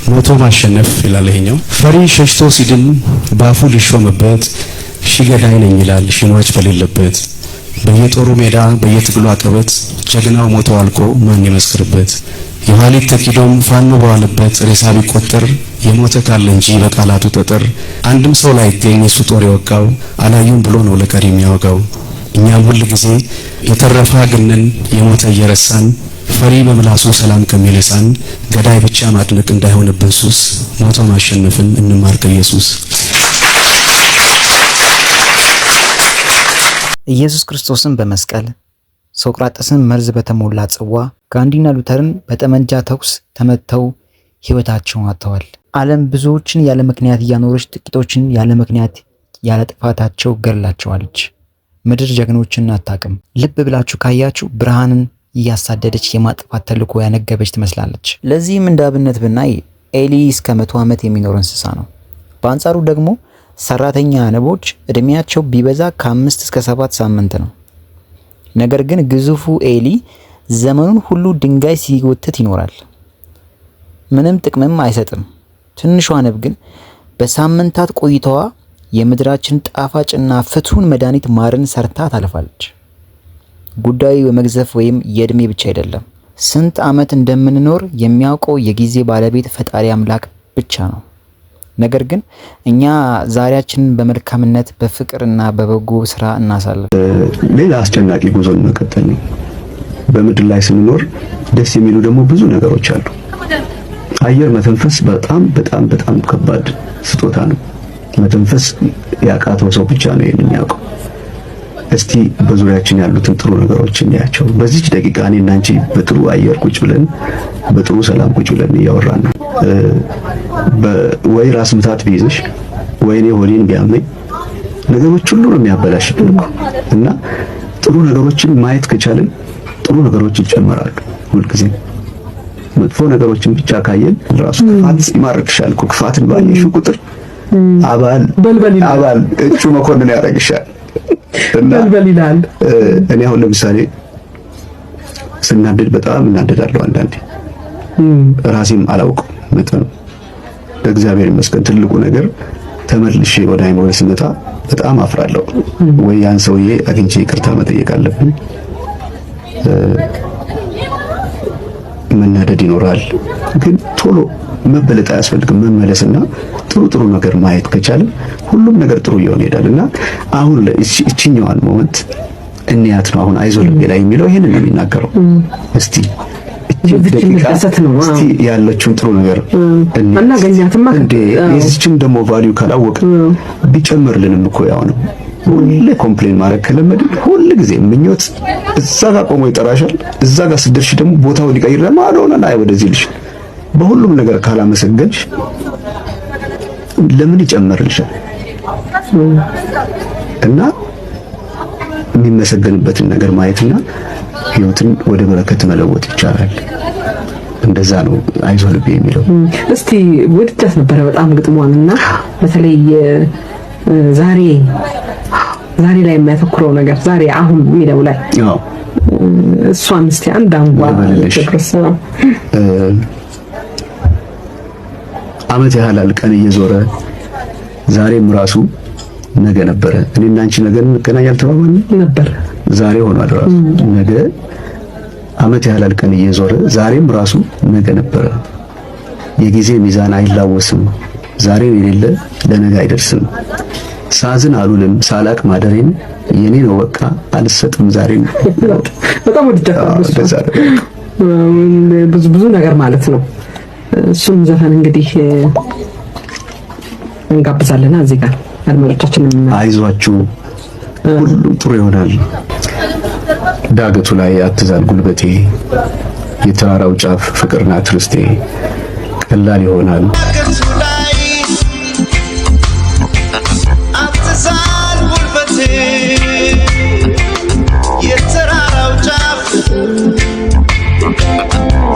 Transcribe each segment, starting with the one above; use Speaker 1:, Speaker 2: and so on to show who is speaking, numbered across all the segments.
Speaker 1: ሞቶ ማሸነፍ ይላል ይሄኛው። ፈሪ ሸሽቶ ሲድን ባፉ ሊሾምበት፣ ሺ ገዳይ ነኝ ይላል ሺ ሟች በሌለበት። በየጦሩ ሜዳ በየትግሉ አቀበት ጀግናው ሞቶ አልቆ ማን ይመስክርበት? የኋሊት ተኪዶም ፋኖ በዋለበት ሬሳ ቢቆጠር የሞተ ካለ እንጂ በቃላቱ ጠጠር አንድም ሰው ላይገኝ የሱ ጦር የወጋው አላዩም ብሎ ነው ለቀሪ የሚያወጋው። እኛም ሁል ጊዜ የተረፈ አግነን የሞተ እየረሳን፣ ፈሪ በምላሱ ሰላም ከሚነሳን፣ ገዳይ ብቻ ማድነቅ እንዳይሆንብን ሱስ፣ ሞቶ ማሸነፍን እንማር ከኢየሱስ።
Speaker 2: ኢየሱስ ክርስቶስን በመስቀል፣ ሶቅራጥስን መርዝ በተሞላ ጽዋ፣ ጋንዲና ሉተርን በጠመንጃ ተኩስ ተመተው ህይወታቸውን አጥተዋል። ዓለም ብዙዎችን ያለ ምክንያት እያኖረች ጥቂቶችን ያለ ምክንያት ያለ ጥፋታቸው ገድላቸዋለች። ምድር ጀግኖችን አታውቅም። ልብ ብላችሁ ካያችሁ ብርሃንን እያሳደደች የማጥፋት ተልዕኮ ያነገበች ትመስላለች። ለዚህም እንደ አብነት ብናይ ኤሊ እስከ 100 ዓመት የሚኖር እንስሳ ነው። በአንጻሩ ደግሞ ሰራተኛ ንቦች እድሜያቸው ቢበዛ ከ5 እስከ 7 ሳምንት ነው። ነገር ግን ግዙፉ ኤሊ ዘመኑን ሁሉ ድንጋይ ሲጎትት ይኖራል። ምንም ጥቅምም አይሰጥም። ትንሿ ንብ ግን በሳምንታት ቆይታዋ የምድራችን ጣፋጭና ፍቱን መድኃኒት ማርን ሰርታ ታልፋለች። ጉዳዩ የመግዘፍ ወይም የእድሜ ብቻ አይደለም። ስንት ዓመት እንደምንኖር የሚያውቀው የጊዜ ባለቤት ፈጣሪ አምላክ ብቻ ነው። ነገር ግን እኛ ዛሬያችንን በመልካምነት፣ በፍቅርና በበጎ ስራ እናሳልፍ።
Speaker 3: ሌላ አስጨናቂ ጉዞን መቀጠል ነው። በምድር ላይ ስንኖር ደስ የሚሉ ደግሞ ብዙ ነገሮች አሉ። አየር መተንፈስ በጣም በጣም በጣም ከባድ ስጦታ ነው። መተንፈስ ያቃተው ሰው ብቻ ነው ይሄንን የሚያውቀው። እስቲ በዙሪያችን ያሉትን ጥሩ ነገሮች እንያቸው። በዚች ደቂቃ እኔ እና አንቺ በጥሩ አየር ቁጭ ብለን፣ በጥሩ ሰላም ቁጭ ብለን እያወራን ነው። ወይ ራስ ምታት ቢይዝሽ ወይ እኔ ሆዴን ቢያመኝ ነገሮች ሁሉ ነው የሚያበላሽብን እኮ። እና ጥሩ ነገሮችን ማየት ከቻልን ጥሩ ነገሮች ይጨመራሉ። ሁልጊዜ መጥፎ ነገሮችን ብቻ ካየን ራሱ ክፋት ይማርክሻል እኮ። ክፋትን ባየሽው ቁጥር አባል አባል እጩ መኮንን ያደርግሻል። እና
Speaker 4: በልበል ይላል።
Speaker 3: እኔ አሁን ለምሳሌ ስናደድ በጣም እናደዳለሁ። አንዳንዴ ራሴም አላውቅም መጠኑ። እግዚአብሔር ይመስገን ትልቁ ነገር ተመልሼ ወደ አይምሮዬ ስመጣ በጣም አፍራለሁ። ወይ ያን ሰውዬ አግኝቼ ይቅርታ መጠየቅ አለብኝ። መናደድ ይኖራል፣ ግን ቶሎ መበለጥ አያስፈልግም። መመለስና ጥሩ ጥሩ ነገር ማየት ከቻለ ሁሉም ነገር ጥሩ እየሆነ ይሄዳል። እና አሁን እቺኛዋን moment እንያት ነው አሁን አይዞህ ልቤ ላይ የሚለው ይሄንን ነው የሚናገረው። እስቲ እስቲ ያለችውን ጥሩ ነገር
Speaker 4: አናገኛትማ።
Speaker 3: እንዴ፣ የዚችን ደግሞ value ካላወቅን ቢጨመርልንም እኮ ያው ነው። ሁሌ complain ማድረግ ከለመድን ሁል ጊዜ ምኞት እዛ ጋር ቆሞ ይጠራሻል። እዛ ጋር ስትደርሺ ደግሞ ቦታውን ሊቀይር ማዶና ላይ ወደዚህ ልሽ በሁሉም ነገር ካላመሰገንሽ ለምን ይጨመርልሻል? እና የሚመሰገንበትን ነገር ማየትና ህይወትን ወደ በረከት መለወጥ ይቻላል። እንደዛ ነው አይዞህ ልቤ የሚለው።
Speaker 4: እስቲ ወድጃት ነበረ በጣም ግጥሟን እና በተለይ ዛሬ ዛሬ ላይ የሚያተኩረው ነገር ዛሬ አሁን የሚለው ላይ እሷን እስቲ አንድ አንጓ ትድረስ ነው።
Speaker 3: አመት ያህል ቀን እየዞረ ዛሬም ራሱ ነገ ነበረ። እኔ እና አንቺ ነገ እንገናኝ አልተባባልንም
Speaker 4: ነበር።
Speaker 3: ዛሬ ሆኗል ራሱ ነገ። አመት ያህል ቀን እየዞረ ዛሬም ራሱ ነገ ነበረ። የጊዜ ሚዛን አይላወስም። ዛሬም የሌለ ለነገ አይደርስም። ሳዝን አሉልም ሳላቅ ማደሬን የኔ ነው በቃ አልሰጥም ዛሬን።
Speaker 4: በጣም ወድጃለሁ። ብዙ ብዙ ነገር ማለት ነው። እሱም ዘፈን እንግዲህ እንጋብዛለና እዚህ ጋር አድማጮቻችንን
Speaker 3: አይዟችሁ፣ ሁሉም ጥሩ ይሆናል። ዳገቱ ላይ አትዛል ጉልበቴ፣ የተራራው ጫፍ ፍቅር ናት ርስቴ፣ ቀላል ይሆናል።
Speaker 5: ዳገቱ ላይ አትዛል ጉልበቴ፣ የተራራው ጫፍ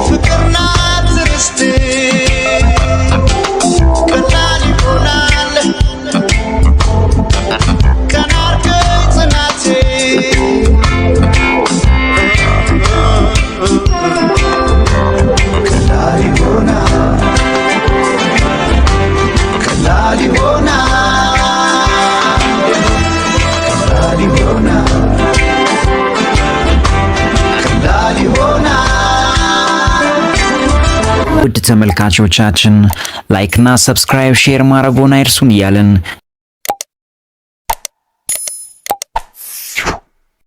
Speaker 5: ፍቅር ናት ርስቴ፣ ቀላል ይሆናል ቀና አርገኝ ጽናቴ። ቀላል ይሆናል።
Speaker 2: ውድ ተመልካቾቻችን፣ like ና subscribe፣ share ማድረጎን አይርሱን እያልን